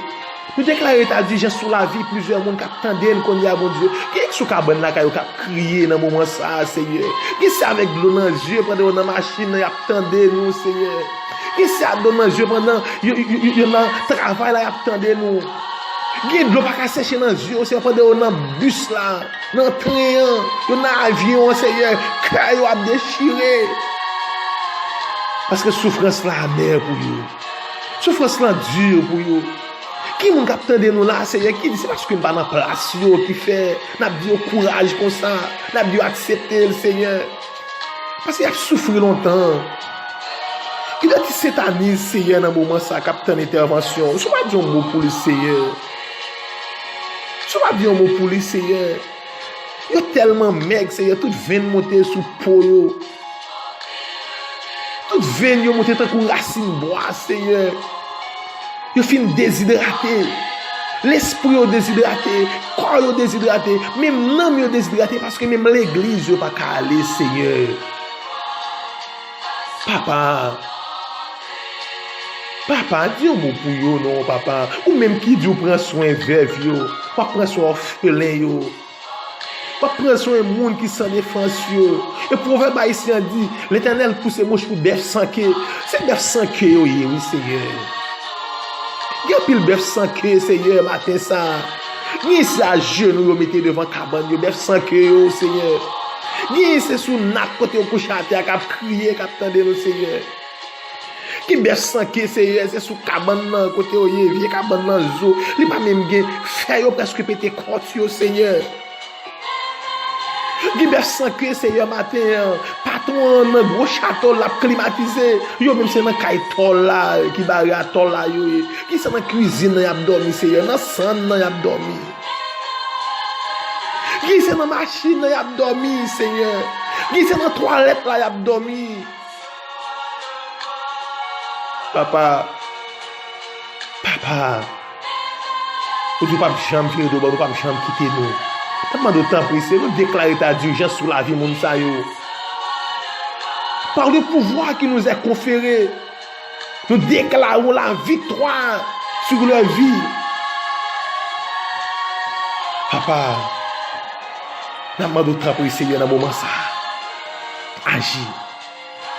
Nou deklare eta dijans sou lavi plizyè moun k ap tande n kounye a, Bondye. Gen ki sou kabann lakay yo k ap kriye nan moman sa a, Seyè. Gen se avèk dlo nan zye pandan yo nan machin nan, y ap tande nou, Seyè. Gen se ak dlo nan zye pandan yo, yo, yo, yo nan travay la, y ap tande nou. Gen dlo pa ka sèche nan zye yo, Seyè, pandan yo nan bis la, nan tren an, yo nan avyon an, Seyè. Kè yo ap dechire. Paske soufrans la amè pou yo. Soufrans lan di pou yo. Ki moun k ap tande nou la, Seyè, ki di se paske n pa nan plas yo ki fè n ap di yo kouraj konsa, n ap di yo aksepte l, Seyè? Paske y ap soufri lontan. Gen de ti sentaniz, Seyè, nan moman sa k ap tann entèvansyon w. Si w pa di yon mo pou li, Seyè. Si w pa di yon mo pou li, Seyè. Yo tèlman mèg, Seyè, tout venn monte sou po yo. Tout venn yo monte tankou rasin bwa, Seyè. Yo fin dezidrate. Lespri yo dezidrate, kò yo dezidrate, menm nanm yo dezidrate, paske menm legliz yo pa ka ale, Seyè. Papa, papa, di yon mo pou yo non, papa. Ou menm ki di w pran swen vèv yo, w ap pran swen òfelen yo. W ap pran swen moun ki san defans yo. E pwovèb ayisyen an di, Letènèl pouse mouch pou bèf san ke. Se bèf san ke yo ye, wi, Seyè. Gen anpil bèf san ke, Seyè, maten sa a. Gen se ajenou yo mete devan kabann yo, bèf san ke yo, Seyè. Gen se sou nat kote yo kouche atè a k ap kriye, k ap tande nou, Seyè. Gen bèf san ke, Seyè, se sou kabann nan, kote yo ye, vye kabann nan zo. Li pa menm gen fè, yo prèske pete kòt yo, Seyè. Gen bèf san ke, Seyè, maten an, patwon an nan gwo chato l ap klimatize. Yo menm se nan kay tòl la ki bare a tòl la yo ye. Gen se nan kwizin nan y ap dòmi, Seyè, nan sann nan y ap dòmi. Gen se nan machin nan y ap dòmi, Seyè. Gen se nan twalèt la y ap dòmi. Papa, papa, ou di w p ap janm vire do bò, ou p ap janm kite nou. N ap mande w tanpri, Seyè, nou deklare eta dijans sou lavi moun sa yo. Par le pouvoir qui nous est conféré, nous déclarons la victoire sur leur vie. Papa, n ap mande w tanpri, Seyè, nan moman sa a, aji.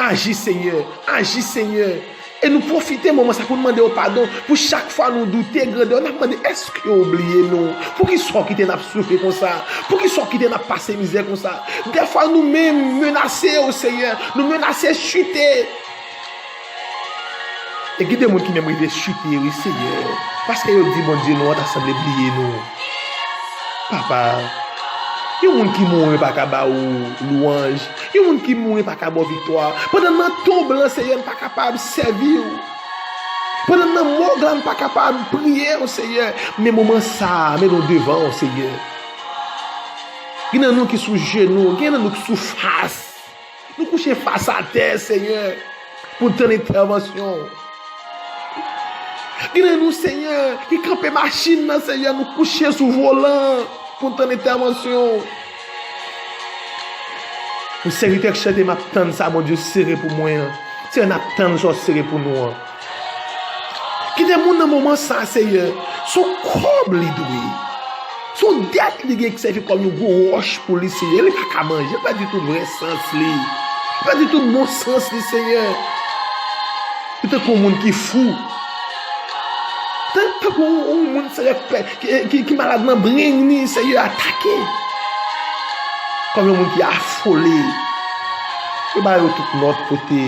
Aji, Seyè, aji, Seyè. E nou pwofite moman sa pou n mande w padon pou chak fwa nou doute grandè w. N ap mande, èske w bliye nou? Poukisa w kite n ap soufri konsa? Poukisa w kite n ap pase mizè konsa? Dèfwa nou menm menase w, Seyè. Nou menase chite. E gen de moun ki menm rive chite, wi, Seyè. Paske yo di Bondye nou an ta sanble bliye nou. Papa, yon moun ki mouri pa ka ba ou lwanj. Yon moun ki mouri pa ka ba w viktwa. Pandan n nan tonb lan, Seyè, n pa kapab sèvi w. Pandan n nan mòg la, n pa kapab priye w, Seyè. Men moman sa a, mennen w devan w, Seyè. Gen nan nou ki sou jenou, gen nan nou ki sou fas. Nou kouche fas atè, Seyè, pou n tann entèvansyon w. Gen nan nou, Seyè, ki kanpe machin nan, Seyè, nou kouche sou volan pou n tann entèvansyon w. Nou sèvitè k chante, "M ap tann sa Bondye sere pou mwen an." Seyè, n ap tann sa w sere pou nou an. Gen de moun nan moman sa, Seyè, se yon kòb li dwe. Se yon dèt li gen ki sèvi kòm yon gwo wòch pou li, Seyè. Li pa ka manje, li pèdi tout vrè sans li. Li pèdi tout bon sans li, Seyè. Li tankou yon moun ki fou. Tan-, tankou yon, yon moun, Seyè, ki, ki, ki malad nan brenn li, Seyè, atake. Kòm yon moun ki afole. Yo ba yo tout nòt pote.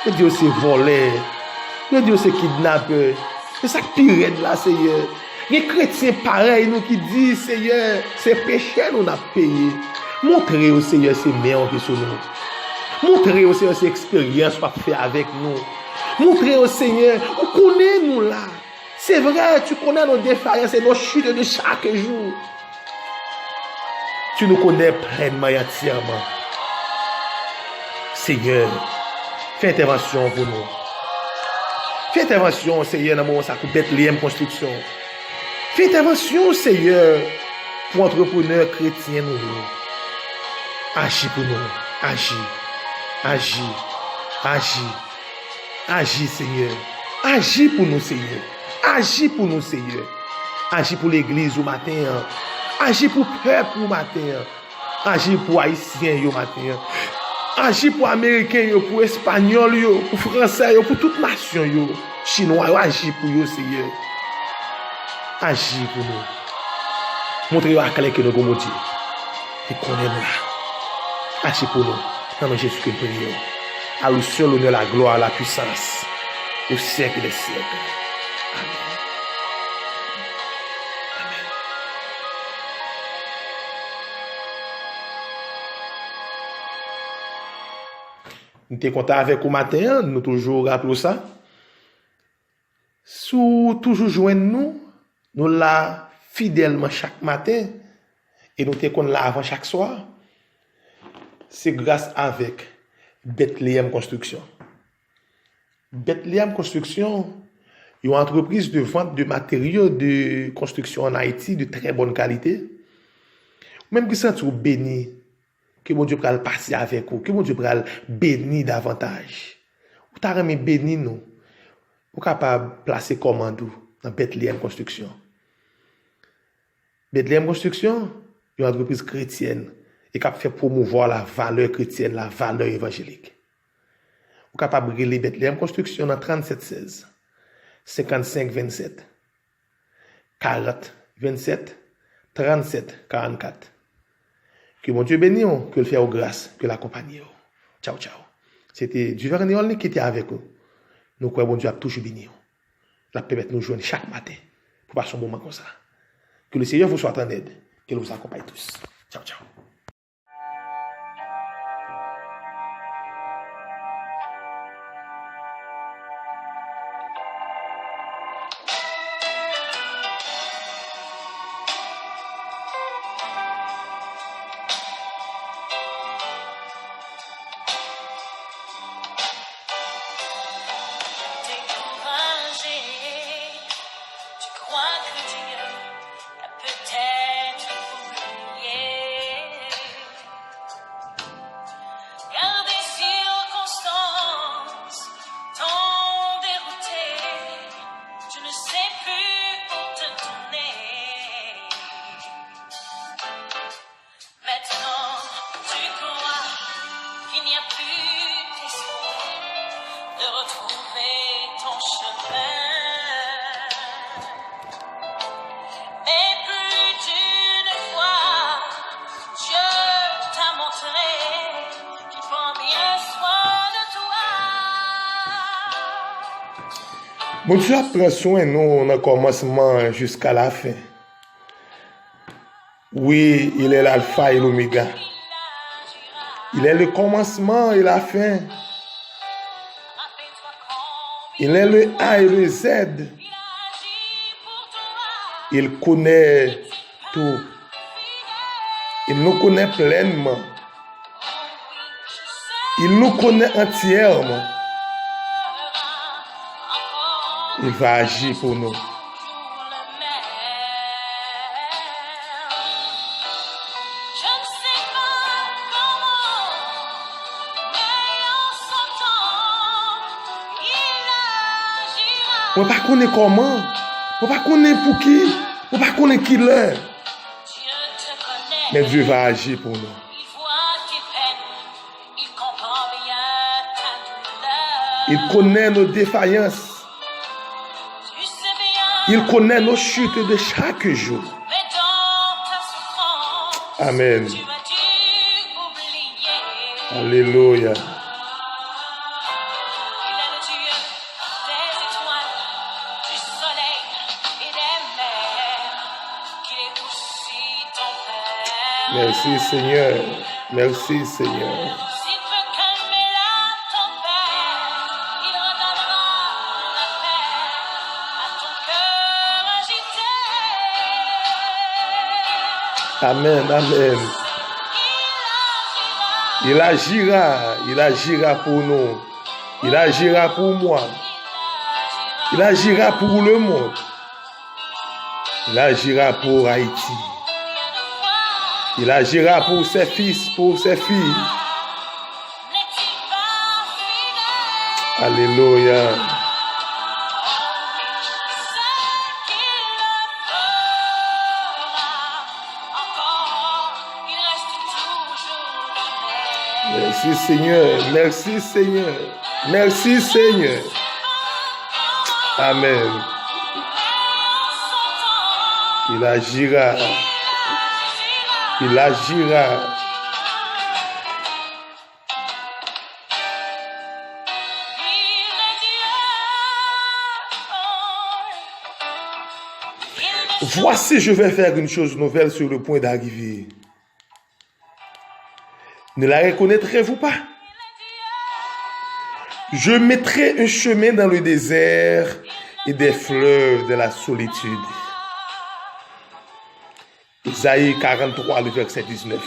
Yo di yo se vòlè. Yo di yo se kidnapè. E sa k pi rèd la, Seyè, gen kretyen parèy nou ki di, Seyè, se peche nou n ap peye. Montre yo, Seyè, se men w ki sou nou. Montre yo, Seyè, se eksperyans w ap fè avèk nou. Montre yo, Seyè, ou konnen nou la. C'est vrai, tu connais nos défaillances et nos chutes de chaque jour. Tu nous connais pleinement et entièrement. Senyè, fè entèvansyon pou nou. Fè entèvansyon, Senyè, nan moman sa pou Betleyèm Konstriksyon. Fè entèvansyon, Senyè, pou antreprenè kretyen nou yo. Aji pou nou. Aji. Aji. Aji. Aji, Senyè. Aji pou nou, Senyè. Aji pou nou, Senyè. Aji pou legliz ou maten an. Aji pou pèp ou maten an. Aji pou Ayisyen yo maten an. Aji pou Ameriken yo, pou Espanyòl yo, pou Fransè yo, pou tout nasyon yo. Chinwa yo, aji pou yo, Senyè. Aji pou nou. Montre yo aklè ke nou gon Bondye. Li konnen nou la. Aji pou nou. Nan non Jezi ke m priye w. À lui seul l'honneur, la gloire, la puissance, au siècle des siècles. Amen. Amen. M te kontan avèk ou maten an, nou toujou raple w sa. Si w toujou jwenn nou, nou la fidèlman chak maten, e nou te konn la avan chak swa, se gras avèk Betleyèm Konstriksyon. Betleyèm Konstriksyon, yon entreprise de vente de matériaux de construction en Haïti de très bonne qualité. Ou menm ki santi w beni, ke Bondye pral pase avèk ou, ke Bondye pral beni davantaj. Ou ta renmen beni nou, ou kapab plase kòmand ou nan Betleyèm Konstriksyon. Betleyèm Konstriksyon, yon antrepriz kretyèn e k ap fè pwomouvwa lavalè kretyèn, lavalè evanjelik. Ou kapab rele Betleyèm Konstriksyon nan trannsèt sèz, senkannsenk vennsèt, karant vennsèt, trannsèt karannkat. Ke Bondye beni w, ke l fè w gras, ke l akonpaye w. Tchaw, tchaw. Se te Duvernay Olnick ki te avèk ou. Nou kwè Bondye ap toujou beni w. L ap pèmèt nou jwenn chak maten pou pase yon moman konsa. Que le Seigneur vous soit en aide, qu'il vous accompagne tous. Tchaw, tchaw. Découragé, tu crois que Dieu t'a peut-être oublié. Car des circonstances t'ont dérouté, tu ne sais plus où te tourner. Maintenant, tu crois qu'il n'y a plus d'espoir de retrouver ton chemin. Mais plus d'une fois, Dieu t'a montré qu'il prend bien soin de toi. Bondye ap pran swen nou nan kòmansman jiska lafen. Oui, il est l'alpha et l'oméga. Il est le commencement et la fin. Il est le A et le Z. Il connaît tout. Il nous connaît pleinement. Il nous connaît entièrement. Il va agir pour nous. Mwen pa konnen kòman, mwen pa konnen pou ki, mwen pa konnen ki lè. Men Dye va aji pou nou. Il connaît nos défaillances. Il connaît nos chutes de chaque jour. Amen. Alléluia. Merci, Seigneur. Merci, Seigneur. Amen, amen. Il agira, il agira pour nous. Il agira pour moi. Il agira pour le monde. Il agira pour Haïti. Il agira pour ses fils, pour ses filles. Alléluia. Merci Seigneur, merci Seigneur, merci Seigneur. Amen. Il agira, il agira. Voici, je vais faire une chose nouvelle sur le point d'arrivée. Ne la reconnaîtrez-vous pas? Je mettrai un chemin dans le désert et des fleuves dans la solitude. Ezayi karant twa, le vèsè diznèf.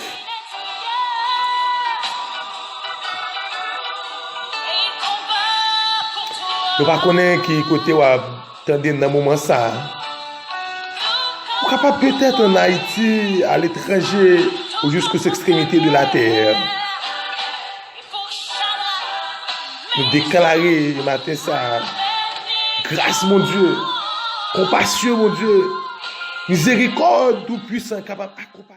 Nou pa konnen ki kote w ap tande nan moman sa a. Ou kapab petèt ann Ayiti, aletranje, ou jusqu'aux extrémités de la terre. Nou deklare maten sa a, gras Bondye, konpasyon Bondye, mizerikòd Toupwisan kapab akonpanye.